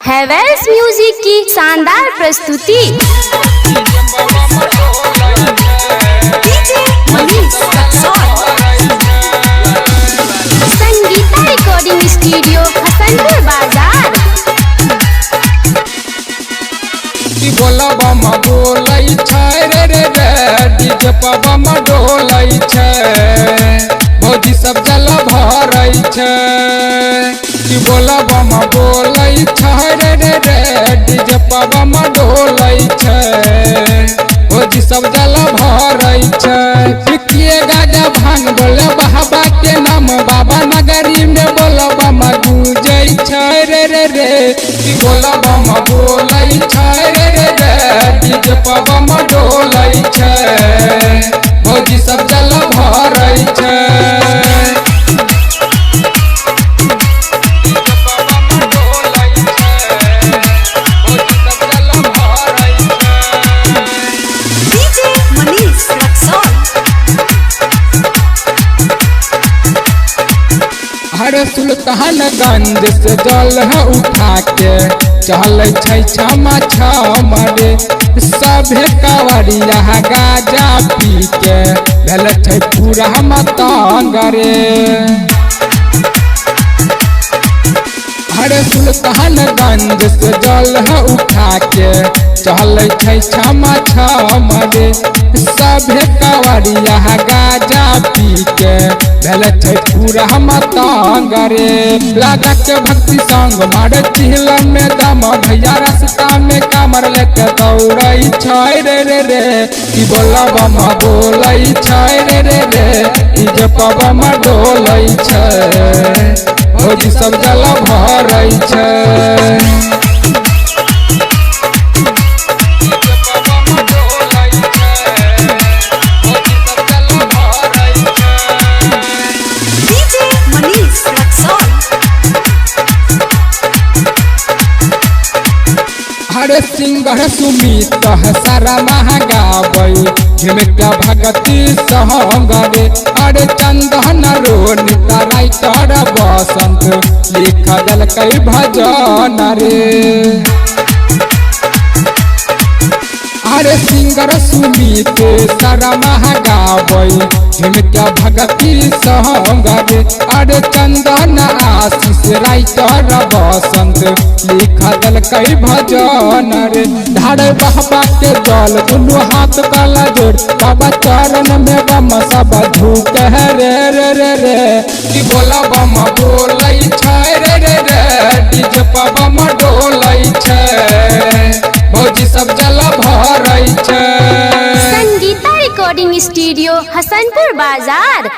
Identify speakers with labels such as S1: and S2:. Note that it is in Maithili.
S1: हैवेल्स म्यूजिक की शानदार प्रस्तुति। संगीता रिकॉर्डिंग स्टूडियो हसनपुर बाजार।
S2: बोला बम बोलै छै रे रे रे, डीजे पर बम डोलै छै, भौजी सब जल भरै छै। कि बोला बम बोलै छै रे रे रे, डीजे पर बम डोलै छै, भौजी सब जल भरै छै। पिकिए गाजा भांग बोले बाबा के नाम, बाबा नगरी में बोला बम गूंजै छै रे रे रे। कि बोला बम बोलै छै रे रे रे, डीजे पर बम डोलै छै, भौजी सब जल भरै छै। हर सुल्तानगंज से जल उठा के चल छै क्षमा क्षमा रे, सभे कवरिया गाजा पी के भेल छै पूरा मतंग रे। हर सुल्तानगंज से जल उठा के चल छै क्षमा क्षमा रे, सभे कवरिया गाजा पी के भेल छै पूरा मतंग रे। लगा के भक्ति संग मारे चिल में दम, भैया रास्ता में कामर लेके दौड़ै छै रे रे रे। कि बोला बम बोलै छै रे रे रे, डीजे पर बम डोलै छै, भौजी सब जल भरै छै। हरे सिंगर सुमित सारा महागाबै झिमका भगती सहंग रे। अरे चंदन रोनिता राइटर बसंत लिख देलकै भजन रे। अरे सिंगर सुमित सारा महागाबै झिमका भगती सहंग रे। अरे चंदन आशीष राइटर बसंत लिख देलकै भजन रे। धारे बाबा के जल दुनू हाथ काला जोड़, बाबा चरण में बम सब झुक है रे रे रे रे। कि बोला बम बोलै छै रे रे रे, डीजे पर बम डोलै छै, भौजी सब जल भरै छै।
S1: संगीता रिकॉर्डिंग स्टूडियो हसनपुर बाजार।